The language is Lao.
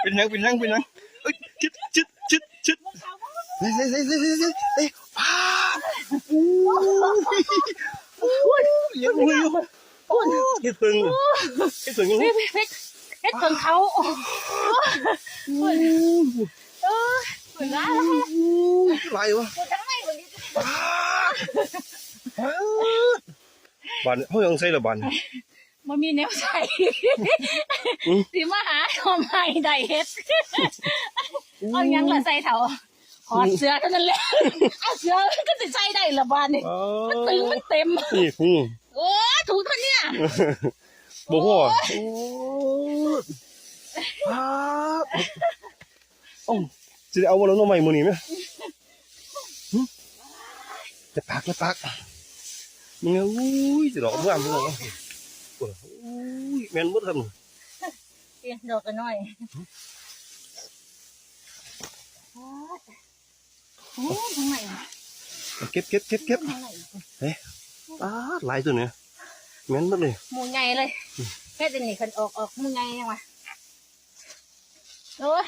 ເປັນຫຍັງ ເປັນຫຍັງ ເປັນຫຍັງ? ເອີຍ ຊຶດ ຊຶດ ຊຶດ ຊຶດ ເອີຍ ປາດ ໂອ້ຍ ໂອ້ຍ ໂອ້ຍ ເຫັດເຜິ້ງ ເຫັດເຜິ້ງ ເຫັດ ເຫັດ ເຫັດເຜິ້ງເຂົາ ໂອ້ຍ ເອີຍ ເພິ່ນວ່າ ໂອ້ຍ ຫຼາຍວະ ເພິ່ນທັງໃນເພິ່ນ ປາດ ບາດນີ້ເຮົາຫຍັງໃສ່ລະບາດນີ້ ບໍ່ມີແນວໃສ່ ອືມ ຊິມາຫາໜໍ່ໄມ້ໄດ້ເຫັດ ອືມ ເອົາຫຍັງລະໃສ່ເຖົ້າ ຖອດເສື້ອເທົ່ານັ້ນແຫຼະ ເອົາເສື້ອກໍຊິໃສ່ໄດ້ລະບາດນີ້ ອໍ ມັນຕຶງມັນເຕັມ ນີ້ ນີ້ ໂອ້ ຖົງເທົ່ານີ້ ບໍ່ພໍ ໂອ້ຍ ໂອ້ຍ ປາດ ເອົ້າ ຊິໄດ້ເອົາບໍ່ລະໜໍ່ໄມ້ມື້ນີ້ແມະ ຫຶ ຢ່າປາກ ຢ່າປາກ ນີ້ ໂອ້ຍ ຊິດອກງາມ ໂອ້ຍ ໂອ້ຍ ແມ່ນໝົດຄັບ ນີ້ ດອກກໍນ້ອຍ ໂອ້ຍ ທາງໃນ ເກັບ ເກັບ ເກັບ ເກັບ ທາງໃນ ເຮີ້ຍ ປາດ ຫຼາຍຕົວນີ້ ແມ່ນໝົດເລີຍ ໝູ່ໃຫຍ່ເລີຍ ເຮັດອັນນີ້ຄັນອອກ ອອກໝູ່ໃຫຍ່ຫຍັງວະ ໂອ້ຍ